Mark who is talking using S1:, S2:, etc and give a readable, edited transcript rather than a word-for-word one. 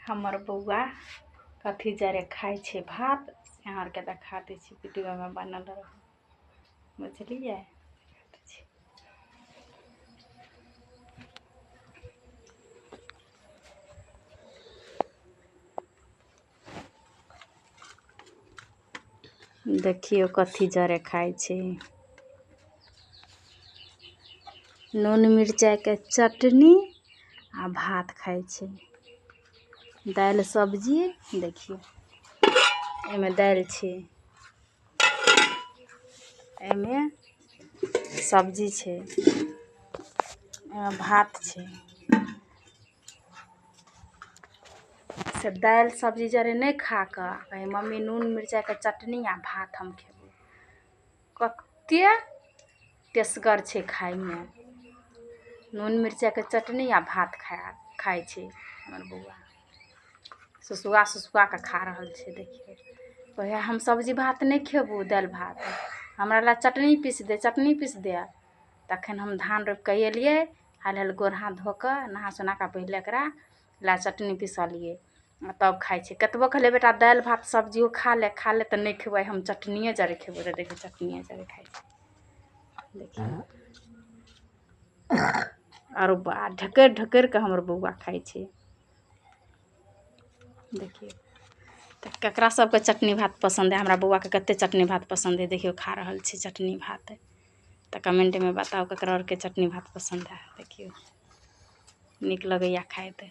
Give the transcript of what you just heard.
S1: हमर बौआ कथी जरे खाइ छै भात, से अहाँ आरके देखा दै छी। वीडियोमे बनल रहू, बुझलियै? देखियौ कथी जरे खाइ छै। नून मिरचाइके चटनी आ भात खाइ छै, दालि सब्जी। देखियौ, एहिमे दालि छै, एहिमे सब्जी छै, एहिमे भात छै। से दालि सब्जी जरे नहि खा कऽ कहै, मम्मी, नून मिरचाइके चटनी आ भात हम खेबौ। कते टेसगर छै खाइमे। नून मिरचाइके चटनी आ भात खाइ छै हमर बौआ। सुसुआ सुसुआ कऽ खा रहल छै। देखियौ, कहै, हम सब्जी भात नहि खेबौ, दालि भात, हमरा लए चटनी पीस दे, चटनी पीस दे। तखन हम धान रोपि कऽ एलियै, हाल हाल गोर हाथ धो कऽ, नहा सोना कऽ पहिले एकरा लए चटनी पिसलियै, तब खाइ छै। कतबो कहलियै, बेटा, दालि भात सब्जियो खा ले, खा ले, तऽ नहि खेबै, हम चटनिए जरे खेबौ। तऽ देखियौ, चटनिए जरे खाइ छै। देखियौ, आरो बा ढकरि ढकरि कऽ हमर बौआ खाइ छै। देखियौ तऽ ककरा सबके चटनी भात पसन्द है? हमरा बौआके कते चटनी भात पसन्द है। देखियौ, खा रहल छै चटनी भात। तऽ कमेंटमे बताउ, ककरा आरके चटनी भात पसन्द है? देखियौ, नीक लगैया खाइत।